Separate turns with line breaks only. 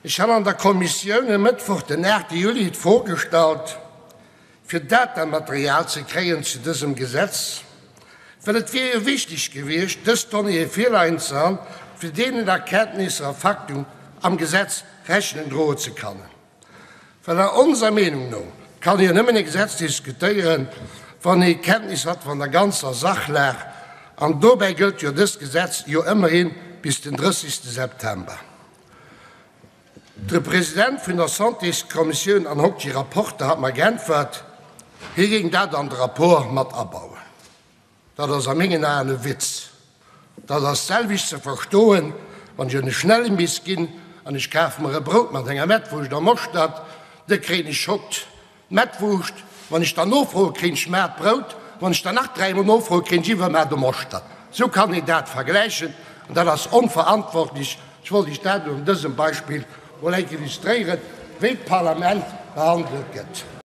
Ech han an der Kommissioun e Mëttwoch, den 8 Juli, d'Fro gestallt, fir Datamaterial ze kréien zu dësem Gesetz, well et wier jo wichteg gewiescht, dës Donnéeë virleien ze han, fir deenen Erkenntnisser a Fakten am Gesetz Rechnung droe ze kannen. Well a onser Meenung no kann ee jo nëmmen e Gesetz diskutéieren, wann ee Kenntnis hat van der ganzer Sachlag, an dobäi gëllt jo dëst Gesetz jo ëmmerhin bis den 30. September. De President vun der Santéskommissioun an hoktje Rapporter hat mer geäntwert, hie géing dat an de Rapport mat abauen. Dat ass a mengen Aen e Witz. Dat ass d'selwecht ze verstoen, wann ech un e Schnellimbiss ginn an ech kafe mer e Brout mat enger Mettwurscht a Moschtert, da kréien ech hott Mettwurscht, wann ech dann nofroe kréien ech maat Brout, wann ech dann nach dräimol nofroe kréien ech iwwermaat e Moschtert. Esou kann een dat vergläichen an dat ass onverantwortlech. Ech wollt Iech dat un dësem Beispill mol enk illustréieren, wéi d'Parlament behandelt gëtt.